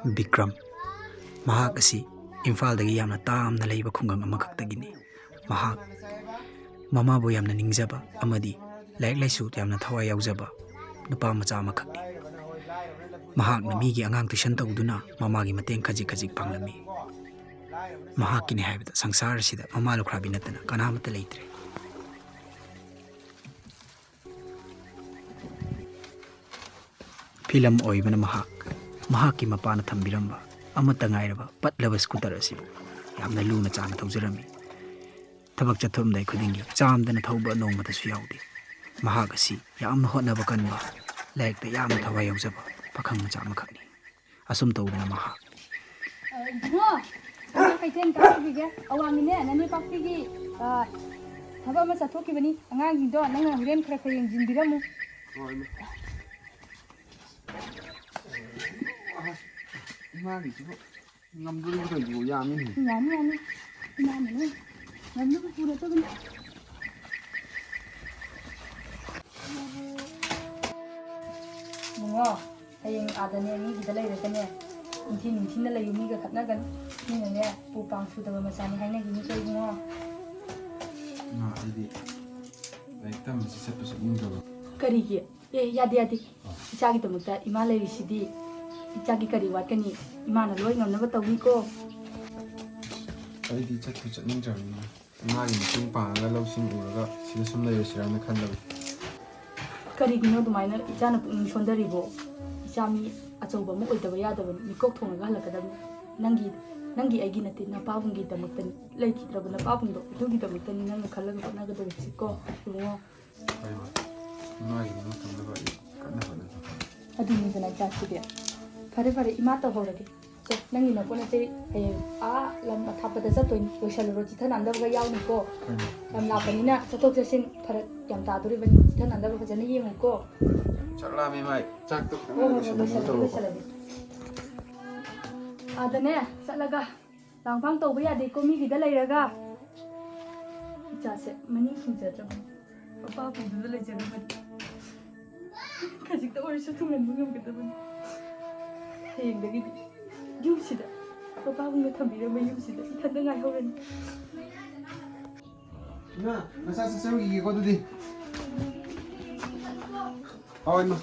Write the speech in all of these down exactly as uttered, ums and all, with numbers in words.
ꯕꯤꯀ꯭ꯔꯝ꯫ ꯃꯍꯥꯛ ꯑꯁꯤ ꯏꯝꯐꯥꯜꯗꯒꯤ ꯌꯥꯝꯅ ꯇꯥꯝꯅ ꯂꯩꯕ ꯈꯨꯡꯒꯪ ꯑꯃꯈꯛꯇꯒꯤꯅꯤ꯫ ꯃꯍꯥꯛ ꯃꯃꯥꯕꯨ ꯌꯥꯝꯅ ꯅꯤꯡꯖꯕ ꯑꯃꯗꯤ ꯂꯥꯏꯔꯤꯛ ꯂꯥꯏꯁꯨ ꯌꯥꯝꯅ ꯊꯋꯥꯏ ꯌꯥꯎꯖꯕ ꯅꯨꯄꯥ ꯃꯆꯥ ꯑꯃꯈꯛꯅꯤ꯫ ꯃꯍꯥꯛꯅ ꯃꯤꯒꯤ ꯑꯉꯥꯡ ꯇꯨꯏꯁꯟ ꯇꯧꯗꯨꯅ ꯃꯃꯥꯒꯤ ꯃꯇꯦꯡ ꯈꯖꯤꯛ ꯈꯖꯤꯛ ꯄꯥꯡꯂꯝꯃꯤ꯫ ꯃꯍꯥꯛꯀꯤꯅꯤ ꯍꯥꯏꯕꯗ ꯁꯪꯁꯥꯔ ꯑꯁꯤꯗ ꯃꯃꯥ ꯂꯨꯈ꯭ꯔꯥꯕꯤ ꯅꯠꯇꯅ ꯀꯅꯥꯃꯠꯇ ꯂꯩꯇ꯭ꯔꯦ꯫ ꯐꯤꯂꯝ ꯑꯣꯏꯕꯅ ꯃꯍꯥꯛ, ꯃꯍꯥꯛꯀꯤ ꯃꯄꯥꯅ ꯊꯝꯕꯤꯔꯝꯕ ꯑꯃꯠꯇ ꯉꯥꯏꯔꯕ ꯄꯠꯂꯕ ꯁ꯭ꯀꯨꯇꯔ ꯑꯁꯤꯕꯨ ꯌꯥꯝꯅ ꯂꯨꯅ ꯆꯥꯟꯅ ꯊꯧꯖꯔꯝꯃꯤ꯫ ꯊꯕꯛ ꯆꯠꯊꯣꯛꯂꯝꯗꯥꯏ ꯈꯨꯗꯤꯡꯒꯤ ꯆꯥꯝꯗꯅ ꯊꯧꯕ ꯅꯣꯡꯃꯇꯁꯨ ꯌꯥꯎꯗꯦ꯫ ꯃꯍꯥꯛ ꯑꯁꯤ ꯌꯥꯝꯅ ꯍꯣꯠꯅꯕ ꯀꯟꯕ, ꯂꯥꯏꯔꯤꯛꯇ ꯌꯥꯝꯅ ꯊꯋꯥꯏ ꯌꯥꯎꯖꯕ ꯄꯥꯈꯪ ꯃꯆꯥ ꯑꯃꯈꯛꯅꯤ꯫ ꯑꯁꯨꯝ ꯇꯧꯗꯅ ꯃꯍꯥꯛ ꯏꯕꯨꯡꯉꯣ, ꯅꯪ ꯀꯩꯊꯦꯜ ꯀꯥꯔꯨꯈꯤꯒꯦ꯫ ꯑꯋꯥꯡꯒꯤꯅꯦ, ꯅꯅꯦ ꯄꯥꯛꯄꯤꯒꯤ, ꯑ, ꯊꯕꯛ ꯑꯃ ꯆꯠꯊꯣꯛꯈꯤꯕꯅꯤ꯫ ꯑꯉꯥꯡꯁꯤꯡꯗꯣ ꯅꯪꯅ ꯍꯣꯔꯦꯟ ꯈꯔ ꯈꯔ ꯌꯦꯡꯁꯤꯟꯕꯤꯔꯝꯃꯨ꯫ ꯍꯣꯏ, ꯏꯃꯥ꯫ ꯏꯃꯥꯒꯤꯁꯤꯕꯨ ꯉꯝꯗꯣꯔꯤꯕ ꯀꯩꯅꯣ? ꯌꯥꯝꯃꯤꯅꯦ꯫ ꯌꯥꯅꯤ, ꯌꯥꯅꯤ꯫ ꯏꯃꯥꯅꯅꯦ ꯉꯝꯅꯕ ꯄꯨꯔꯗꯕꯅꯤ꯫ ꯏꯕꯨꯡꯉꯣ, ꯍꯌꯦꯡ ꯑꯥꯗꯅꯦ ꯃꯤꯒꯤꯗ ꯂꯩꯔꯒꯅꯦ ꯅꯤꯡꯊꯤ ꯅꯤꯡꯊꯤꯅ ꯂꯩꯌꯨ, ꯃꯤꯒ ꯈꯠꯅꯒꯅꯨ꯫ ꯃꯤꯅꯅꯦ ꯄꯨ ꯄꯥꯡ ꯁꯨꯗꯕ ꯃꯆꯥꯅꯤ ꯍꯥꯏꯅꯈꯤꯅꯤꯀꯣ ꯏꯕꯨꯡꯉꯣ꯫ ꯏꯃꯥ, ꯑꯩꯗꯤ ꯂꯥꯏꯔꯤꯛ ꯇꯝꯕꯁꯤ ꯆꯠꯄ ꯆꯠꯅꯤꯡꯗꯕ꯫ ꯀꯔꯤꯒꯤ? ꯑꯦ, ꯌꯥꯗꯦ, ꯌꯥꯗꯦ꯫ ꯏꯆꯥꯒꯤꯗꯃꯛꯇ ꯏꯃꯥ ꯂꯩꯔꯤꯁꯤꯗꯤ꯫ ꯏꯆꯥꯒꯤ ꯀꯔꯤ ꯋꯥꯠꯀꯅꯤ? ꯏꯃꯥꯅ ꯂꯣꯏ ꯉꯝꯅꯕ ꯇꯧꯅꯤꯀꯣ꯫ ꯑꯩꯗꯤ ꯆꯠꯄꯨ ꯆꯠꯅꯤꯡꯗ꯭ꯔꯕꯅꯤꯅ, ꯏꯃꯥꯒꯤ ꯃꯇꯦꯡ ꯄꯥꯡꯉꯒ ꯂꯧꯁꯤꯡ ꯎꯔꯒ ꯁꯤꯗ ꯁꯨꯝ ꯂꯩꯔꯁꯤꯔꯥꯅ ꯈꯜꯂꯕꯅꯤ꯫ ꯀꯔꯤꯒꯤꯅꯣ ꯑꯗꯨꯃꯥꯏꯅ ꯏꯆꯥꯅ ꯄꯨꯛꯅꯤꯡ ꯁꯣꯟꯊꯔꯤꯕꯣ? ꯏꯆꯥ ꯃꯤ ꯑꯆꯧꯕ ꯑꯃ ꯑꯣꯏꯗꯕ ꯌꯥꯗꯕꯅꯤ, ꯃꯤꯀꯣꯛ ꯊꯣꯡꯉꯒ ꯍꯜꯂꯛꯀꯗꯕꯅꯤ꯫ ꯅꯪꯒꯤ, ꯅꯪꯒꯤ ꯑꯩꯒꯤ ꯅꯠꯇꯦ, ꯅꯄꯥꯕꯨꯡꯒꯤꯗꯃꯛꯇꯅꯤ꯫ ꯂꯩꯈꯤꯗ꯭ꯔꯕ ꯅꯄꯥꯕꯨꯡꯗꯣ, ꯑꯗꯨꯒꯤꯗꯃꯛꯇꯅꯤ ꯅꯪꯅ ꯈꯜꯂꯒ ꯍꯣꯠꯅꯒꯗꯕꯁꯤꯀꯣ, ꯏꯕꯨꯡꯉꯣ꯫ ꯍꯣꯏ, ꯏꯃꯥ꯫ ꯏꯃꯥꯒꯤ ꯃꯤꯅꯨꯡꯁꯤꯅꯕ ꯑꯩ ꯀꯟꯅ ꯍꯣꯠꯅꯖꯒꯦ꯫ ꯑꯗꯨꯅꯤꯗꯅ ꯏꯆꯥꯁꯤꯗꯤ꯫ ꯐꯔꯦ, ꯐꯔꯦ, ꯏꯃꯥ ꯇꯧꯍꯧꯔꯒꯦ꯫ ꯁꯦ, ꯅꯪꯒꯤ ꯅꯄꯣꯠ ꯅꯆꯩ ꯍꯌꯦꯡ ꯑꯥ ꯂꯝ ꯑꯊꯥꯞꯄꯗ ꯆꯠꯇꯣꯏꯅꯤ, ꯂꯣꯏꯁꯜꯂꯨꯔꯣ, ꯆꯤꯊ ꯅꯥꯟꯗꯕꯒ ꯌꯥꯎꯅꯤꯀꯣ꯫ ꯍꯣꯏ, ꯏꯃꯥ꯫ ꯂꯝ ꯂꯥꯞꯄꯅꯤꯅ ꯆꯠꯊꯣꯛ ꯆꯠꯁꯤꯟ ꯐꯔꯛ ꯌꯥꯝ ꯇꯥꯗꯣꯔꯤꯕꯅꯤ, ꯆꯤꯊ ꯅꯥꯟꯗꯕ ꯐꯖꯅ ꯌꯦꯡꯉꯨꯀꯣ꯫ ꯆꯥꯛ ꯂꯥꯝꯃꯦ, ꯏꯃꯥ꯫ ꯆꯥꯛꯇꯣ ꯈꯤꯇꯪ ꯍꯣꯏ, ꯍꯣꯏ, ꯍꯣꯏ, ꯂꯣꯏꯁꯜꯂꯝꯃꯒ ꯂꯣꯏꯁꯜꯂꯒꯦ, ꯇꯧꯔꯣꯀꯣ꯫ ꯂꯣꯏꯁꯜꯂꯒꯦ꯫ ꯑꯥꯗꯅꯦ ꯆꯠꯂꯒ ꯂꯥꯡꯐꯥꯡ ꯇꯧꯕ ꯌꯥꯗꯦꯀꯣ, ꯃꯤꯒꯤꯗ ꯂꯩꯔꯒ꯫ ꯏꯆꯥꯁꯦ ꯃꯅꯤꯡ ꯊꯨꯡꯖꯗ꯭ꯔꯕꯅꯤ, ꯃꯄꯥ ꯄꯨꯗꯨꯅ ꯂꯩꯖꯔꯕꯅꯤ꯫ ꯈꯖꯤꯛꯇ ꯑꯣꯏꯔꯁꯨ ꯊꯨꯡꯍꯟꯕ ꯉꯝꯒꯗꯕꯅꯤ꯫ ꯍꯌꯦꯡꯗꯒꯤꯗꯤ ꯌꯨꯝꯁꯤꯗ, ꯄꯥꯕꯨꯡꯅ ꯊꯝꯕꯤꯔꯝꯕ ꯌꯨꯝꯁꯤꯗ ꯏꯊꯟꯗ ꯉꯥꯏꯍꯧꯔꯅꯤ꯫ ꯏꯃꯥ, ꯅꯆꯥ ꯆꯥꯛ ꯆꯥꯔꯨꯈꯤꯒꯦꯀꯣ ꯑꯗꯨꯗꯤ꯫ ꯑꯥꯎ, ꯏꯃꯥ꯫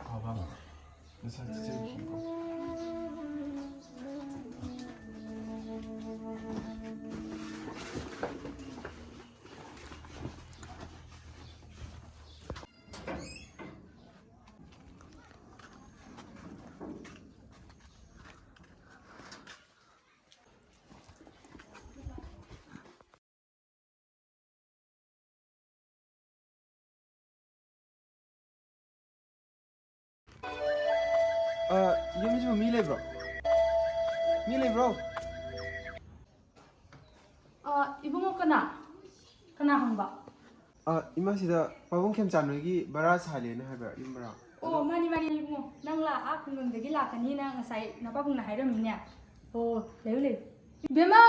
ꯑꯥꯎ, ꯕꯥꯕꯥ꯫ ꯅꯆꯥ ꯆꯥꯛ ꯆꯥꯔꯨꯈꯤꯒꯦꯀꯣ꯫ ꯑ, ꯌꯨꯝꯁꯤꯕꯨ ꯃꯤ ꯂꯩꯕ꯭ꯔꯣ? ꯃꯤ ꯂꯩꯕ꯭ꯔꯣ? ꯑ, ꯏꯕꯨꯡꯉꯣ, ꯀꯅꯥ? ꯀꯅꯥ ꯍꯪꯕ? ꯑ, ꯏꯃꯥ, ꯁꯤꯗ ꯄꯥꯕꯨꯡ ꯈꯦꯝꯆꯥꯟ ꯍꯣꯏꯒꯤ ꯚꯔꯥ ꯁꯥꯍꯜꯂꯦꯅ ꯍꯥꯏꯕ ꯌꯨꯝ ꯚꯔꯥ꯫ ꯑꯣ, ꯃꯥꯅꯤ, ꯃꯥꯅꯤ, ꯏꯕꯨꯡꯉꯣ꯫ ꯅꯪ ꯂꯥ ꯑꯥ ꯈꯨꯡꯒꯪꯗꯒꯤ ꯂꯥꯛꯀꯅꯤꯅ ꯉꯁꯥꯏ ꯅꯄꯥꯕꯨꯡꯅ ꯍꯥꯏꯔꯝꯃꯤꯅꯦ꯫ ꯑꯣ, ꯂꯩꯌꯨ, ꯂꯩꯌꯨ꯫ ꯕꯦꯝꯃ!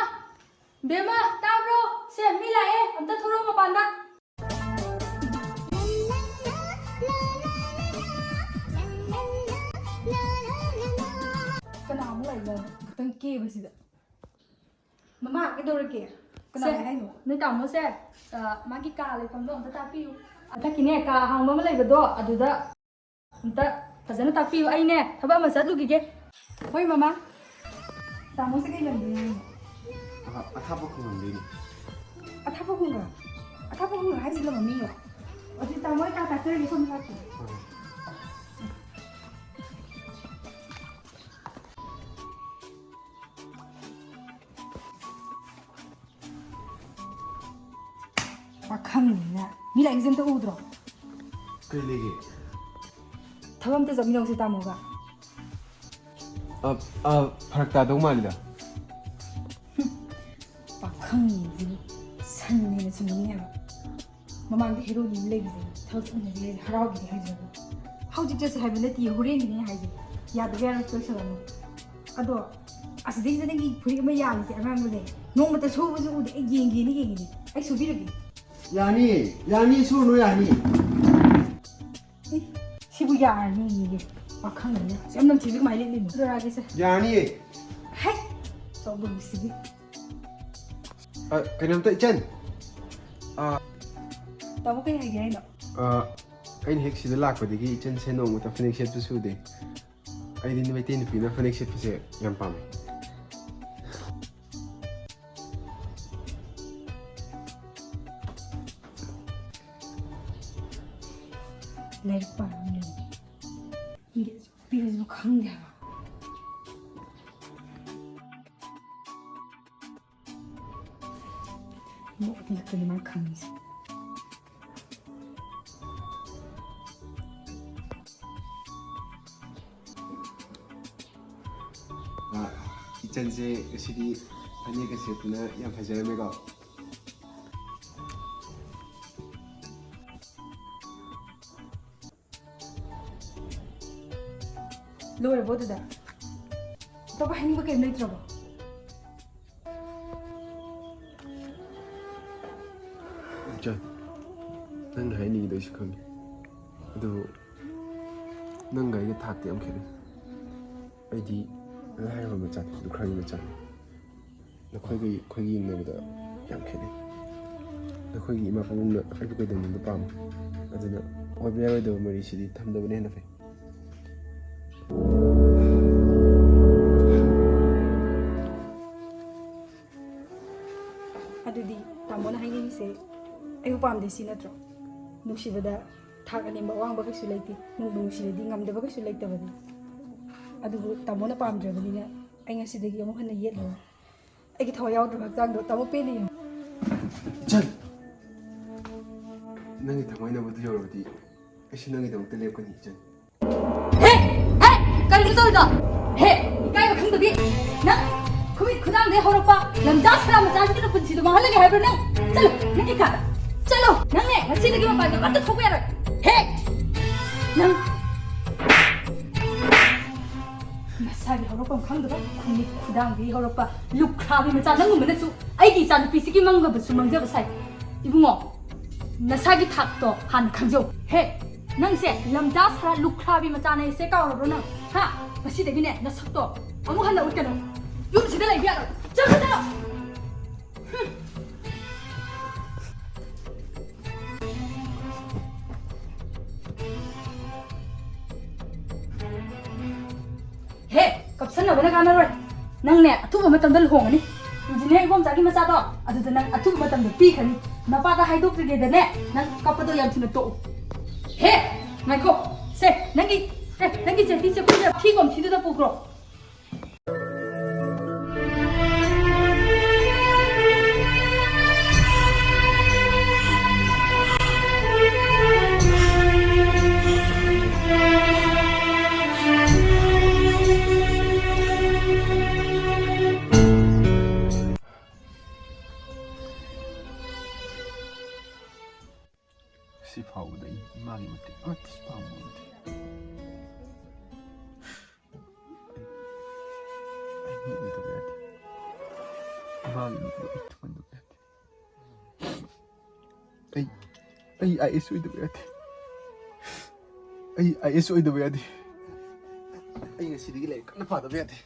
ꯕꯦꯝꯃ, ꯇꯥꯕ꯭ꯔꯣ? ꯁꯦ, ꯃꯤ ꯂꯥꯛꯑꯦ, ꯑꯝꯇ ꯊꯣꯛꯂꯛꯑꯣ ꯃꯄꯥꯟꯗ꯫ ꯀꯅꯥ ꯑꯃꯨꯛ ꯂꯥꯛꯏꯖꯥꯠꯅꯣ? ꯈꯤꯇꯪ ꯀꯦꯕꯁꯤꯗ꯫ ꯃꯃꯥ, ꯀꯩꯗꯧꯔꯒꯦ? ꯀꯅꯥ ꯁꯦ, ꯍꯥꯏꯅꯣ? ꯅꯣꯏ ꯇꯥꯃꯣꯁꯦ, ꯑ, ꯃꯥꯒꯤ ꯀꯥ ꯂꯩꯐꯝꯗꯣ ꯑꯝꯇ ꯇꯥꯛꯄꯤꯌꯨ꯫ ꯃꯊꯛꯀꯤꯅꯦ, ꯀꯥ ꯑꯍꯥꯡꯕ ꯑꯃ ꯂꯩꯕꯗꯣ, ꯑꯗꯨꯗ ꯑꯝꯇ ꯐꯖꯅ ꯇꯥꯛꯄꯤꯌꯨ꯫ ꯑꯩꯅꯦ, ꯊꯕꯛ ꯑꯃ ꯆꯠꯂꯨꯈꯤꯒꯦ꯫ ꯍꯣꯏ, ꯃꯃꯥ꯫ ꯇꯥꯃꯣꯁꯦ ꯀꯩ ꯂꯝꯗꯩꯅꯣ ꯍꯥꯏꯅꯣ? ꯑ-, ꯑꯊꯥꯞꯄ ꯈꯨꯡꯒꯪꯗꯩꯅꯦ꯫ ꯑꯊꯥꯞꯄ ꯈꯨꯡꯒꯪ? ꯑꯊꯥꯞꯄ ꯈꯨꯡꯒꯪ ꯍꯥꯏꯁꯤ ꯂꯝ ꯃꯃꯤꯡꯂꯣ? ꯑꯗꯨꯗꯤ ꯇꯥꯃꯣ, ꯑꯩ ꯀꯥ ꯇꯥꯛꯆꯔꯒꯦ, ꯁꯣꯝꯗ ꯂꯥꯛꯄꯤꯌꯨ꯫ ꯍꯣꯏ, ꯍꯣꯏ꯫ ꯄꯥꯈꯪꯅꯤꯅ ꯃꯤ ꯂꯥꯛꯏꯁꯦ ꯑꯝꯇ ꯎꯗ꯭ꯔꯣ? ꯀꯩ ꯂꯩꯒꯦ? ꯊꯕꯛ ꯑꯝꯇ ꯆꯠꯃꯤꯟꯅꯧꯁꯦ ꯇꯥꯃꯣꯒ꯫ ꯑ, ꯑ, ꯐꯔꯛ ꯇꯥꯗꯧ ꯃꯥꯜꯂꯤꯗ꯫ ꯄꯥꯈꯪꯅꯤꯁꯤꯕꯨ ꯁꯟꯅ ꯍꯦꯟꯅ ꯁꯤꯡꯉꯝꯅꯤ ꯍꯥꯏꯕ꯫ ꯃꯃꯥꯡꯗ ꯍꯦꯔꯣꯅꯤ ꯑꯃ ꯂꯩꯕꯁꯦ ꯊꯕꯛ ꯆꯠꯃꯤꯟꯅꯁꯦ ꯍꯥꯏꯁꯦ, ꯍꯔꯥꯎꯒꯤꯅꯦ ꯍꯥꯏꯁꯦ꯫ ꯍꯧꯖꯤꯛ ꯆꯠꯁꯦ ꯍꯥꯏꯕ ꯅꯠꯇꯦ, ꯍꯣꯔꯦꯟꯒꯤꯅꯦ ꯍꯥꯏꯁꯦ꯫ ꯌꯥꯗꯕ ꯌꯥꯔꯣꯏ, ꯂꯣꯏꯁꯜꯂꯝꯃꯣ꯫ ꯑꯗꯣ ꯑꯁꯤꯗꯩꯁꯤꯗ ꯅꯪꯒꯤ ꯐꯨꯔꯤꯠ ꯑꯃ ꯌꯥꯜꯂꯤꯁꯦ ꯑꯉꯥꯡꯕꯁꯦ, ꯅꯣꯡꯃꯇ ꯁꯨꯕꯁꯨ ꯎꯗꯦ꯫ ꯑꯩ ꯌꯦꯡꯒꯦꯅ ꯌꯦꯡꯉꯤꯅꯦ꯫ ꯑꯩ ꯁꯨꯕꯤꯔꯒꯦ꯫ ꯌꯥꯅꯤꯌꯦ, ꯌꯥꯅꯤ, ꯁꯨꯔꯨꯅꯨ, ꯌꯥꯅꯤ꯫ ꯑꯦ, ꯁꯤꯕꯨ ꯌꯥꯔꯅꯤꯌꯦ꯫ ꯄꯥꯈꯪꯅꯤꯅꯦ꯫ ꯑꯁ, ꯌꯥꯝ ꯅꯝꯊꯤꯕꯁꯦ ꯀꯃꯥꯏꯅ ꯂꯤꯠꯂꯤꯅꯣ? ꯗꯣꯔꯥꯒꯤꯁꯦ꯫ ꯌꯥꯔꯅꯤꯌꯦ꯫ ꯍꯦ! ꯆꯥꯎꯕꯒꯤꯁꯤꯗꯤ꯫ ꯑ, ꯀꯩꯅꯣꯝꯇ, ꯏꯆꯟ꯫ ꯑ, ꯇꯥꯃꯣ, ꯀꯩ ꯍꯥꯏꯒꯦ ꯍꯥꯏꯅꯣ? ꯑ, ꯑꯩꯅ ꯍꯦꯛ ꯁꯤꯗ ꯂꯥꯛꯄꯗꯒꯤ ꯏꯆꯟꯁꯦ ꯅꯣꯡꯃꯇ ꯐꯅꯦꯛ ꯁꯦꯠꯄꯁꯨ ꯎꯗꯦ꯫ ꯑꯩꯗꯤ ꯃꯩꯇꯩ ꯅꯨꯄꯤꯅ ꯐꯅꯦꯛ ꯁꯦꯠꯄꯁꯦ ꯌꯥꯝ ꯄꯥꯝꯃꯦ꯫ ꯂꯥꯏꯔꯤꯛ ꯄꯥꯔꯝꯃꯤꯅꯦ꯫ ꯏꯪꯂꯤꯁ ꯄꯤꯔꯁꯨ ꯈꯪꯗꯦ ꯍꯥꯏꯕ꯫ ꯃꯣꯠ ꯉꯥꯛꯇꯅꯤ ꯃꯥ ꯈꯪꯉꯤꯁꯦ꯫ ꯑ, ꯏꯆꯟꯁꯦ ꯉꯁꯤꯗꯤ ꯐꯅꯦꯛꯀ ꯁꯦꯠꯇꯅ ꯌꯥꯝ ꯐꯖꯔꯝꯃꯦꯀꯣ꯫ ꯂꯣꯏꯔꯕꯣ ꯑꯗꯨꯗ? ꯑꯇꯣꯞꯄ ꯍꯥꯏꯅꯤꯡꯕ ꯀꯩꯝ ꯂꯩꯇ꯭ꯔꯕꯣ? ꯏꯆꯟ, ꯅꯪꯅ ꯍꯥꯏꯅꯤꯡꯉꯤꯗꯣ ꯑꯩꯁꯨ ꯈꯪꯉꯤ꯫ ꯑꯗꯨꯕꯨ ꯅꯪꯒ ꯑꯩꯒ ꯊꯥꯛꯇꯤ ꯌꯥꯝ ꯈꯦꯠꯅꯩ꯫ ꯑꯩꯗꯤ ꯂꯥꯏꯔꯕ ꯃꯆꯥꯅꯤ, ꯂꯨꯈ꯭ꯔꯥꯕꯤ ꯃꯆꯥꯅꯤ꯫ ꯅꯈꯣꯏꯒ ꯑꯩꯈꯣꯏꯒ ꯌꯦꯡꯅꯕꯗ ꯌꯥꯝ ꯈꯦꯠꯅꯩ꯫ ꯅꯈꯣꯏꯒꯤ ꯏꯃꯥ ꯄꯥꯕꯨꯡꯅ ꯑꯩꯕꯨ ꯀꯩꯗꯧꯅꯨꯡꯗ ꯄꯥꯝꯃꯤ꯫ ꯑꯗꯨꯅ ꯑꯣꯏꯕ ꯌꯥꯔꯣꯏꯗꯕ ꯃꯔꯤꯁꯤꯗꯤ ꯊꯝꯗꯕꯅ ꯍꯦꯟꯅ ꯐꯩ꯫ ꯑꯗꯨꯗꯤ ꯇꯥꯃꯣꯅ ꯍꯥꯏꯅꯤꯡꯉꯤꯁꯦ ꯑꯩꯕꯨ ꯄꯥꯝꯗꯦ ꯁꯤ ꯅꯠꯇ꯭ꯔꯣ? ꯅꯨꯡꯁꯤꯕꯗ ꯊꯥꯛ ꯑꯅꯦꯝꯕ ꯑꯋꯥꯡꯕ ꯀꯩꯁꯨ ꯂꯩꯇꯦ꯫ ꯅꯨꯡꯕꯨ ꯅꯨꯡꯁꯤꯔꯗꯤ ꯉꯝꯗꯕ ꯀꯩꯁꯨ ꯂꯩꯇꯕꯅꯤ꯫ ꯑꯗꯨꯕꯨ ꯇꯥꯃꯣꯅ ꯄꯥꯝꯗ꯭ꯔꯕꯅꯤꯅ ꯑꯩ ꯉꯁꯤꯗꯒꯤ ꯑꯃꯨꯛ ꯍꯟꯅ ꯌꯦꯠꯂꯔꯣꯏ꯫ ꯑꯩꯒꯤ ꯊꯋꯥꯏ ꯌꯥꯎꯗ꯭ꯔꯕ ꯍꯛꯆꯥꯡꯗꯣ ꯇꯥꯃꯣ ꯄꯦꯟꯅ ꯌꯦꯡꯉꯨ꯫ ꯏꯆꯟ! ꯅꯪꯒꯤ ꯊꯃꯣꯏꯅꯕꯨ ꯑꯗꯨ ꯌꯧꯔꯕꯗꯤ ꯑꯩꯁꯨ ꯅꯪꯒꯤꯗꯃꯛꯇ ꯂꯦꯞꯀꯅꯤ, ꯏꯆꯟ꯫ ꯍꯦ! ꯍꯦ! ꯀꯔꯤꯅꯣ ꯇꯧꯔꯤꯗꯣ? ꯍꯦ! ꯏꯀꯥꯏꯕ ꯈꯪꯗꯕꯤ! ꯅꯪ ꯈꯨꯃꯤꯠ ꯈꯨꯗꯥꯡꯗꯩ ꯍꯧꯔꯛꯄ ꯂꯝꯖꯥ ꯁꯔꯥ ꯃꯆꯥꯁꯤꯒꯤ ꯅꯄꯨꯟꯁꯤꯗꯣ ꯃꯥꯡꯍꯜꯂꯒꯦ ꯍꯥꯏꯕ꯭ꯔꯣ ꯅꯪ? ꯆꯠꯂꯣ! ꯅꯪꯒꯤ ꯀꯥꯗ! ꯆꯠꯂꯣ! ꯅꯪꯅꯦ ꯉꯁꯤꯗꯒꯤ ꯃꯄꯥꯟꯗ ꯑꯃꯠꯇ ꯊꯣꯛꯄ ꯌꯥꯔꯣꯏ! ꯍꯦ! ꯅꯪ ꯅꯁꯥꯒꯤ ꯍꯧꯔꯛꯐꯝ ꯈꯪꯗꯕ, ꯈꯨꯃꯤꯠ ꯈꯨꯗꯥꯡꯗꯒꯤ ꯍꯧꯔꯛꯄ ꯂꯨꯈ꯭ꯔꯥꯕꯤ ꯃꯆꯥ ꯅꯪꯒꯨꯝꯕꯅꯁꯨ ꯑꯩꯒꯤ ꯏꯆꯥꯅꯨꯄꯤꯁꯤꯒꯤ ꯃꯪꯒꯕꯁꯨ ꯃꯪꯖꯕ ꯁꯥꯏ꯫ ꯏꯕꯨꯡꯉꯣ, ꯅꯁꯥꯒꯤ ꯊꯥꯛꯇꯣ ꯍꯥꯟꯅ ꯈꯪꯖꯧ꯫ ꯍꯦ! ꯅꯪꯁꯦ ꯂꯝꯖꯥ ꯁꯥꯔꯥ ꯂꯨꯈ꯭ꯔꯥꯕꯤ ꯃꯆꯥꯅꯦ ꯍꯥꯏꯁꯦ ꯀꯥꯎꯔꯕ꯭ꯔꯣ ꯅꯪ? ꯍꯥ? ꯉꯁꯤꯗꯒꯤꯅꯦ ꯅꯁꯛꯇꯣ ꯑꯃꯨꯛ ꯍꯟꯅ ꯎꯠꯀꯅꯨ꯫ ꯌꯨꯝꯁꯤꯗ ꯂꯩꯕ ꯌꯥꯔꯣꯏ꯫ ꯆꯠꯈ꯭ꯔꯣ, ꯆꯠꯂꯣ! ꯍꯨꯝ꯫ ꯍꯦ, ꯀꯞꯁꯟꯅꯕꯅ ꯀꯥꯟꯅꯔꯣꯏ꯫ ꯅꯪꯅꯦ ꯑꯊꯨꯕ ꯃꯇꯝꯗ ꯂꯨꯍꯣꯡꯉꯅꯤ꯫ ꯏꯟꯖꯤꯅꯤꯌꯥꯔ ꯏꯕꯣꯝꯆꯥꯒꯤ ꯃꯆꯥꯗꯣ ꯑꯗꯨꯗ ꯅꯪ ꯑꯊꯨꯕ ꯃꯇꯝꯗ ꯄꯤꯈ꯭ꯔꯅꯤ꯫ ꯅꯄꯥꯗ ꯍꯥꯏꯗꯣꯛꯇ꯭ꯔꯤꯉꯩꯗꯅꯦ ꯅꯪ ꯀꯞꯄꯗꯣ ꯌꯥꯝ ꯊꯨꯅ ꯇꯣꯛꯎ꯫ ꯍꯦ, ꯉꯥꯏꯈꯣ꯫ ꯁꯦ, ꯅꯪꯒꯤ, ꯁꯦ, ꯅꯪꯒꯤ ꯆꯦꯇꯤ ꯆꯦꯈꯨꯏꯗ ꯊꯤꯒꯣꯝ ꯊꯤꯗꯨꯗ ꯄꯨꯈ꯭ꯔꯣ꯫ ꯁꯤ ꯐꯥꯎꯕꯗ ꯑꯩ ꯏꯃꯥꯒꯤ ꯃꯇꯦꯡ ꯑꯃꯠꯇꯁꯨ ꯄꯥꯡꯕ ꯉꯝꯗꯦ꯫ ꯑꯩ ꯃꯤ ꯑꯣꯏꯗꯕ ꯌꯥꯗꯦ꯫ ꯏꯃꯥꯒꯤ ꯃꯤꯠꯇ ꯑꯩ ꯊꯨꯝꯍꯟꯗꯕ ꯌꯥꯗꯦ꯫ ꯑꯩ, ꯑꯩ ꯑꯥꯏ ꯑꯦꯁ ꯑꯣꯏꯗꯕ ꯌꯥꯗꯦ꯫ ꯑꯩ ꯑꯥꯏ ꯑꯦꯁ ꯑꯣꯏꯗꯕ ꯌꯥꯗꯦ꯫ ꯑꯩ ꯉꯁꯤꯗꯒꯤ ꯂꯥꯏꯔꯤꯛ ꯀꯟꯅ ꯄꯥꯗꯕ ꯌꯥꯗꯦ꯫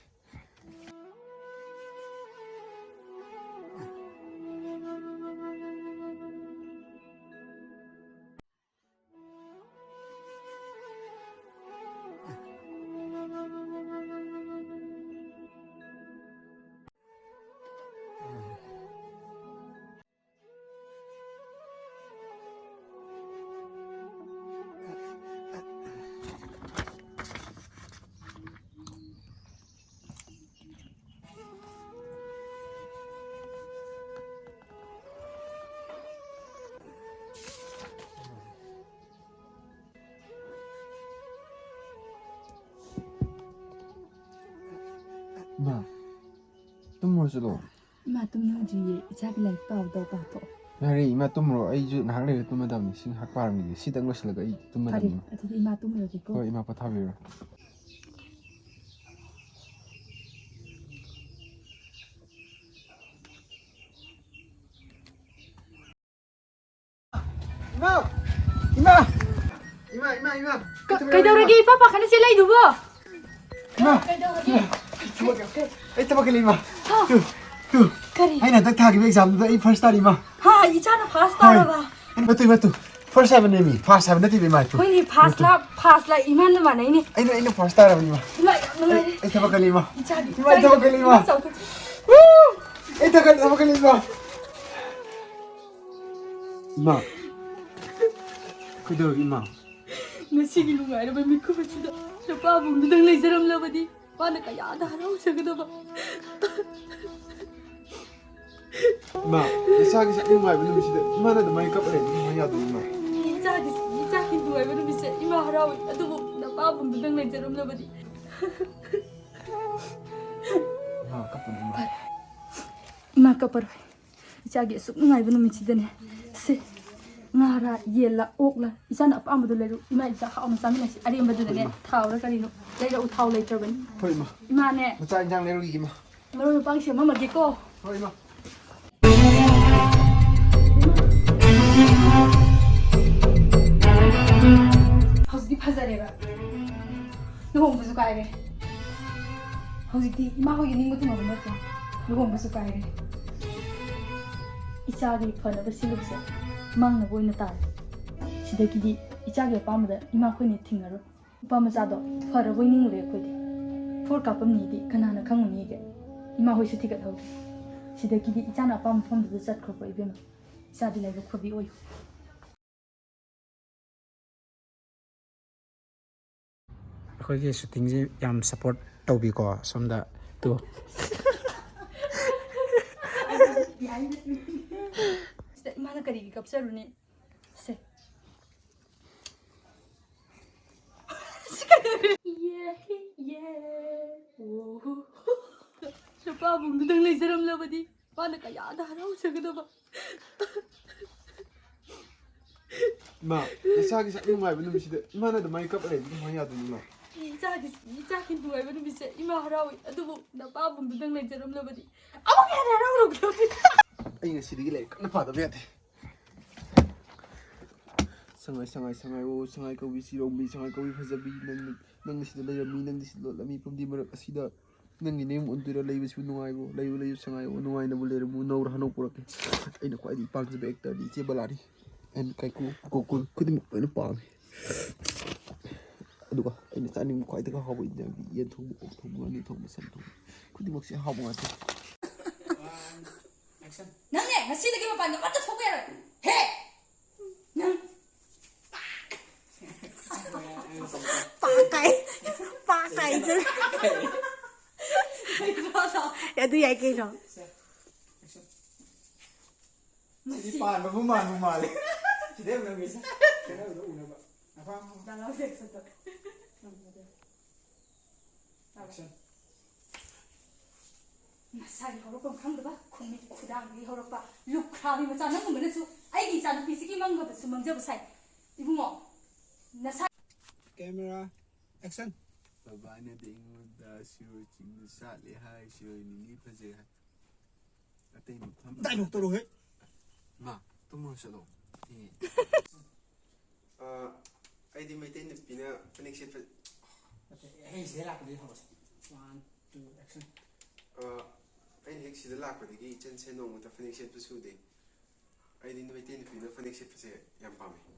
ꯏꯃꯥ, ꯇꯨꯝꯃꯨꯔꯁꯤꯔꯣ? ꯏꯃꯥ ꯇꯨꯝꯅꯤꯡꯗ꯭ꯔꯤꯌꯦ, ꯏꯆꯥꯒꯤ ꯂꯥꯏꯔꯤꯛ ꯄꯥꯕꯗꯣ ꯄꯥꯊꯣꯛꯑꯣ꯫ ꯌꯥꯔꯦ ꯏꯃꯥ, ꯇꯨꯝꯃꯨꯔꯣ, ꯑꯩꯁꯨ ꯉꯥꯏꯍꯥꯛ ꯂꯩꯔ ꯇꯨꯝꯃꯗꯕꯅꯤ꯫ ꯁꯤ ꯉꯥꯏꯍꯥꯛ ꯄꯥꯔꯝꯈꯤꯒꯦ, ꯁꯤꯗꯪ ꯂꯣꯏꯁꯤꯜꯂꯒ ꯑꯩ ꯐꯔꯦ, ꯇꯨꯝꯃꯗꯕꯅꯤ ꯏꯃꯥ꯫ ꯑꯗꯨꯗꯤ ꯏꯃꯥ ꯇꯨꯝꯃꯨꯔꯒꯦꯀꯣ꯫ ꯍꯣꯏ ꯏꯃꯥ, ꯄꯣꯊꯥꯕꯤꯔꯣ꯫ ꯏꯃꯥ! ꯏꯃꯥ! ꯏꯃꯥ! ꯀ-, ꯀꯩꯗꯧꯔꯒꯦ ꯏꯄꯥ ꯄꯥꯈꯠꯅ ꯆꯦꯜꯂꯛꯏꯗꯨꯕꯣ? ꯏꯃꯥ! ꯀꯩꯗꯧꯔꯒꯦ? ꯑꯩ ꯊꯕꯛ, ꯑꯩ ꯊꯕꯛ ꯂꯩ, ꯏꯃꯥ꯫ ꯍꯥ? Two, two. ꯀꯔꯤ? ꯑꯩꯅ ꯍꯟꯗꯛ ꯊꯥꯈꯤꯕ examꯗꯨꯗ ꯑꯩ first ꯇꯥꯔꯦ, ꯏꯃꯥ꯫ ꯍꯥ, ꯏꯆꯥꯅ first ꯍꯣꯏ꯫ ꯇꯥꯔꯕ? ꯃꯇꯨ, ꯃꯇꯨ꯫ First ꯍꯥꯏꯕꯅꯦ, ꯃꯤ꯫ First ꯍꯥꯏꯕ ꯅꯠꯇꯦ, ꯏꯃꯥ, ꯇꯨ꯫ ꯍꯣꯏꯅꯦ, first ꯃꯇꯨ꯫ ꯂꯥ, first ꯂꯥ, ꯏꯃꯥꯟꯅ ꯃꯥꯟꯅꯩꯅꯦ꯫ ꯑꯩꯅ, ꯑꯩꯅ first ꯇꯥꯔꯕꯅꯤ, ꯏꯃꯥ꯫ ꯏꯃꯥ, ꯌꯥꯝ ꯅꯨꯡꯉꯥꯏꯔꯦ꯫ ꯑꯩ ꯊꯕꯛ ꯀꯜꯂꯤ, ꯏꯃꯥ꯫ ꯏꯆꯥꯗꯤ, ꯏꯃꯥ, ꯑꯩ ꯊꯕꯛ ꯀꯜꯂꯤ, ꯏꯃꯥ꯫ ꯏꯆꯥ ꯆꯥꯎꯊꯣꯛ- ꯏꯃꯥ! ꯀꯩꯗꯧꯔꯒꯦ, ꯏꯃꯥ? ꯉꯁꯤꯒꯤ ꯅꯨꯡꯉꯥꯏꯔꯕ ꯃꯤꯀꯨꯞ ꯑꯁꯤꯗ ꯅꯨꯄꯥ ꯑꯕꯨꯡꯗꯨꯗꯪ ꯂꯩꯖꯔꯝꯂꯕꯗꯤ ꯃꯥꯅ ꯀꯌꯥꯗ ꯍꯔꯥꯎꯖꯒꯗꯕ꯫ ꯏꯃꯥ, ꯏꯆꯥꯒꯤ ꯁꯛ ꯅꯨꯡꯉꯥꯏꯕ ꯅꯨꯃꯤꯠꯁꯤꯗ ꯏꯃꯥꯅ ꯑꯗꯨꯃꯥꯏꯅ ꯀꯞꯄ ꯂꯩꯕꯗꯤ ꯀꯃꯥꯏꯅ ꯌꯥꯗꯣꯏꯅꯣ, ꯏꯃꯥ? ꯏꯆꯥꯒꯤ, ꯏꯆꯥꯒꯤ ꯅꯨꯡꯉꯥꯏꯕ ꯅꯨꯃꯤꯠꯁꯦ ꯏꯃꯥ ꯍꯔꯥꯎꯏ, ꯑꯗꯨꯕꯨ ꯅꯄꯥ ꯑꯕꯨꯡꯗꯨꯗꯪ ꯂꯩꯖꯔꯝꯂꯕꯗꯤ꯫ ꯏꯃꯥ, ꯀꯞꯄꯨꯅꯨ, ꯏꯃꯥ꯫ ꯐꯔꯦ꯫ ꯏꯃꯥ ꯀꯞꯄꯔꯣꯏ꯫ ꯏꯆꯥꯒꯤ ꯑꯁꯨꯛ ꯅꯨꯡꯉꯥꯏꯕ ꯅꯨꯃꯤꯠꯁꯤꯗꯅꯦ꯫ ꯁꯦ, ꯉꯥꯔꯥ, ꯌꯦꯜꯂ, ꯑꯣꯛꯂ, ꯏꯆꯥꯅ ꯑꯄꯥꯝꯕꯗꯣ ꯂꯩꯔꯨ꯫ ꯏꯃꯥ ꯏꯆꯥ ꯍꯥꯎꯅ ꯆꯥꯃꯤꯟꯅꯁꯤ꯫ ꯑꯔꯦꯝꯕꯗꯨꯅꯅꯦ, ꯍꯣꯏ, ꯏꯃꯥ꯫ ꯊꯥꯎꯔ ꯀꯔꯤꯅꯣ ꯂꯩꯔꯛꯎ, ꯊꯥꯎ ꯂꯩꯇ꯭ꯔꯕꯅꯤ꯫ ꯍꯣꯏ, ꯏꯃꯥ꯫ ꯏꯃꯥꯅꯦ꯫ ꯃꯆꯥ ꯏꯟꯖꯥꯡ ꯂꯩꯔꯨꯈꯤꯒꯦ, ꯏꯃꯥ꯫ ꯃꯔꯣꯏ ꯃꯄꯥꯡ ꯁꯦꯝꯃꯝꯃꯒꯦꯀꯣ꯫ ꯍꯣꯏ, ꯏꯃꯥ꯫ ꯍꯧꯖꯤꯛꯇꯤ ꯐꯖꯔꯦꯕ꯫ ꯂꯨꯍꯣꯡꯕꯁꯨ ꯀꯥꯏꯔꯦ꯫ ꯍꯧꯖꯤꯛꯇꯤ ꯏꯃꯥ ꯍꯣꯏꯒꯤ ꯅꯤꯡꯕ ꯊꯨꯡꯉꯕ ꯅꯠꯇ꯭ꯔꯣ? ꯂꯨꯍꯣꯡꯕꯁꯨ ꯀꯥꯏꯔꯦ꯫ ꯏꯆꯥꯒꯤ ꯐꯅꯕ ꯁꯤꯜꯂꯨꯕꯁꯦ ꯃꯥꯡꯅꯕ ꯑꯣꯏꯅ ꯇꯥꯔꯦ꯫ ꯁꯤꯗꯒꯤꯗꯤ ꯏꯆꯥꯒꯤ ꯑꯄꯥꯝꯕꯗ ꯏꯃꯥ ꯈꯣꯏꯅ ꯊꯤꯡꯉꯔꯣꯏ꯫ ꯅꯨꯄꯥ ꯃꯆꯥꯗꯣ ꯐꯔꯕꯣꯏ ꯅꯤꯡꯉꯨꯔꯦ ꯑꯩꯈꯣꯏꯗꯤ꯫ ꯐꯣꯔ ꯀꯥꯞꯄꯝꯅꯤꯗꯤ ꯀꯅꯥꯅ ꯈꯪꯉꯨꯅꯤꯒꯦ? ꯏꯃꯥ ꯍꯣꯏꯁꯨ ꯊꯤꯒꯠꯍꯧꯗꯦ꯫ ꯁꯤꯗꯒꯤꯗꯤ ꯏꯆꯥꯅ ꯑꯄꯥꯝꯕ ꯃꯐꯝꯗꯨꯗ ꯆꯠꯈ꯭ꯔꯣꯀꯣ ꯏꯕꯦꯝꯃ꯫ ꯏꯆꯥꯗꯤ ꯂꯥꯏꯕꯛ ꯐꯕꯤ ꯑꯣꯏꯌꯨ꯫ ꯑꯩꯈꯣꯏꯒꯤ shootingꯁꯤ ꯌꯥꯝ support ꯇꯧꯕꯤꯀꯣ꯫ ꯁꯣꯝꯗ ꯇꯨ꯫ ꯁꯤꯗ ꯏꯃꯥꯅ ꯀꯔꯤꯒꯤ ꯀꯞꯆꯔꯨꯅꯤ? ꯁꯦ꯫ ꯁꯤ ꯀꯩꯗꯧꯔꯦ? ꯌꯦ, ꯌꯦ, ꯋꯣ꯫ ꯅꯨꯄꯥ ꯑꯕꯨꯡꯗꯨꯗꯪ ꯂꯩꯖꯔꯝꯂꯕꯗꯤ ꯃꯥꯅ ꯀꯌꯥꯗ ꯍꯔꯥꯎꯖꯒꯗꯕ꯫ ꯏꯃꯥ, ꯏꯆꯥꯒꯤ ꯁꯛ ꯅꯨꯡꯉꯥꯏꯕ ꯅꯨꯃꯤꯠꯁꯤꯗ ꯏꯃꯥꯅ ꯑꯗꯨꯃꯥꯏꯅ ꯀꯞꯄ ꯂꯩꯕꯗꯤ ꯀꯃꯥꯏꯅ ꯌꯥꯗꯣꯏꯅꯣ, ꯏꯃꯥ? ꯏꯆꯥꯒꯤ, ꯏꯆꯥꯒꯤ ꯅꯨꯡꯉꯥꯏꯕ ꯅꯨꯃꯤꯠꯁꯦ ꯏꯃꯥ ꯍꯔꯥꯎꯏ, ꯑꯗꯨꯕꯨ ꯅꯄꯥ ꯑꯕꯨꯡꯗꯨꯗꯪ ꯂꯩꯖꯔꯝꯂꯕꯗꯤ ꯑꯃꯨꯛ ꯍꯦꯟꯅ ꯍꯔꯥꯎꯔꯝꯒꯗꯕꯅꯤ꯫ ꯑꯩ ꯉꯁꯤꯗꯒꯤ ꯂꯥꯏꯔꯤꯛ ꯀꯟꯅ ꯄꯥꯗꯕ ꯌꯥꯗꯦ꯫ ꯁꯉꯥꯏ, ꯁꯉꯥꯏ, ꯁꯉꯥꯏ, ꯑꯣ, ꯁꯉꯥꯏ ꯀꯧꯕꯤ, ꯁꯤꯔꯣꯡꯕꯤ, ꯁꯉꯥꯏ ꯀꯧꯕꯤ ꯐꯖꯕꯤ, ꯅꯪ, ꯅꯪꯅ ꯁꯤꯗ ꯂꯩꯔꯝꯃꯤ, ꯅꯪꯗꯤ ꯁꯤꯗ ꯂꯣꯠꯂꯝꯃꯤ, ꯐꯨꯝꯗꯤ ꯃꯔꯛ ꯑꯁꯤꯗ ꯅꯪꯒꯤ ꯅꯌꯨꯝ ꯑꯣꯟꯗꯣꯏꯔꯥ? ꯂꯩꯕꯁꯤꯕꯨ ꯅꯨꯡꯉꯥꯏꯕ꯭ꯔꯣ? ꯂꯩꯌꯨ, ꯂꯩꯌꯨ, ꯁꯉꯥꯏ, ꯑꯣ, ꯅꯨꯡꯉꯥꯏꯅꯕꯨ ꯂꯩꯔꯝꯃꯨ, ꯅꯧꯔ ꯍꯅꯧ ꯄꯨꯔꯛꯀꯦ꯫ ꯑꯩꯅ ꯈ꯭ꯋꯥꯏꯗꯒꯤ ꯄꯥꯝꯖꯕ actor ꯗꯤ ꯏꯆꯦ ꯕꯂꯥꯅꯤ꯫ And ꯀꯥꯏꯀꯨ, ꯒꯣꯀꯨꯜ, ꯈꯨꯗꯤꯡꯃꯛ ꯂꯣꯏꯅ ꯄꯥꯝꯃꯤ꯫ ꯑꯗꯨꯒ ꯑꯩꯅ ꯆꯥꯅꯤꯡꯕ ꯈ꯭ꯋꯥꯏꯗꯒꯤ ꯍꯥꯎꯕ ꯏꯟꯖꯥꯡꯗꯤ ꯌꯦꯟ ꯊꯣꯡꯕ, ꯑꯣꯛ ꯊꯣꯡꯕ, ꯉꯥꯅꯨ ꯊꯣꯡꯕ, ꯁꯟ ꯊꯣꯡꯕ, ꯈꯨꯗꯤꯡꯃꯛꯁꯦ ꯑꯍꯥꯎꯕ ꯉꯥꯛꯇꯅꯤ꯫ ꯅꯪꯅꯦ ꯉꯁꯤꯗꯒꯤ ꯃꯄꯥꯟꯗ ꯑꯃꯠꯇ ꯊꯣꯛꯄ ꯌꯥꯔꯣꯏ꯫ ꯍꯦ! ꯅꯪ ꯄꯥꯛ ꯀꯥꯏ ꯄꯥꯛ ꯀꯥꯏ ꯆꯠ ꯑꯗꯨ ꯌꯥꯏ ꯀꯩꯅꯣ꯫ ꯁꯤꯗꯤ ꯄꯥꯟꯕꯕꯨ ꯃꯥꯟꯕꯨ ꯃꯥꯜꯂꯦ꯫ ꯁꯤꯗꯩ ꯑꯃꯨꯛ ꯅꯪꯒꯤꯁꯦ ꯈꯦꯠꯅꯕꯗꯣ ꯎꯅꯕ꯫ ꯑꯄꯥꯝꯕ ꯅꯪ ꯍꯧꯖꯤꯛ ꯁꯠꯇꯣꯛ action꯫ ꯃꯁꯥꯒꯤ ꯍꯧꯔꯛꯐꯝ ꯈꯪꯗꯕ ꯈꯨꯃꯤꯠ ꯈꯨꯗꯥꯡꯗꯒꯤ ꯍꯧꯔꯛꯄ ꯂꯨꯈ꯭ꯔꯥꯕꯤ ꯃꯆꯥ ꯅꯪꯒꯨꯝꯕꯅꯁꯨ ꯑꯩꯒꯤ ꯏꯆꯥꯅꯨꯄꯤꯁꯤꯒꯤ ꯃꯪꯒꯗꯁꯨ ꯃꯪꯖꯕ ꯁꯥꯏ꯫ ꯏꯕꯨꯡꯉꯣ, ꯅꯁꯥ camera action꯫ ꯕꯕꯥꯅꯗꯤ ꯑꯩꯉꯣꯟꯗ ꯁꯤꯔꯣꯏ ꯆꯤꯡꯗ ꯁꯥꯠꯂꯦ ꯍꯥꯏ, ꯁꯤꯔꯣꯏ ꯂꯤꯂꯤ ꯐꯖꯩ ꯍꯥꯏ꯫ ꯑꯇꯩ ꯃꯐꯝ dialogue ꯇꯧꯔꯣꯍꯦ꯫ ꯃꯥ, ꯇꯨꯝꯃꯨꯔꯣ ꯆꯠꯂꯣ꯫ ꯑꯦ꯫ ꯑꯥ, ꯑꯩꯗꯤ ꯃꯩꯇꯩ ꯅꯨꯄꯤꯅ ꯐꯅꯦꯛ ꯁꯦꯠꯄ ꯑꯩ ꯁꯤꯗꯩ ꯂꯥꯛꯄꯗꯒꯤ ꯍꯧꯔꯁꯦ꯫ One, two, action꯫ ꯑꯥ, ꯑꯩꯅ ꯍꯦꯛ ꯁꯤꯗ ꯂꯥꯛꯄꯗꯒꯤ ꯏꯆꯟꯁꯦ ꯅꯣꯡꯃꯇ ꯐꯅꯦꯛ ꯁꯦꯠꯄ ꯁꯨꯗꯦ꯫ ꯑꯩꯗꯤ ꯃꯩꯇꯩ ꯅꯨꯄꯤꯅ ꯐꯅꯦꯛ ꯁꯦꯠꯄꯁꯦ ꯌꯥꯝ ꯄꯥꯝꯃꯦ꯫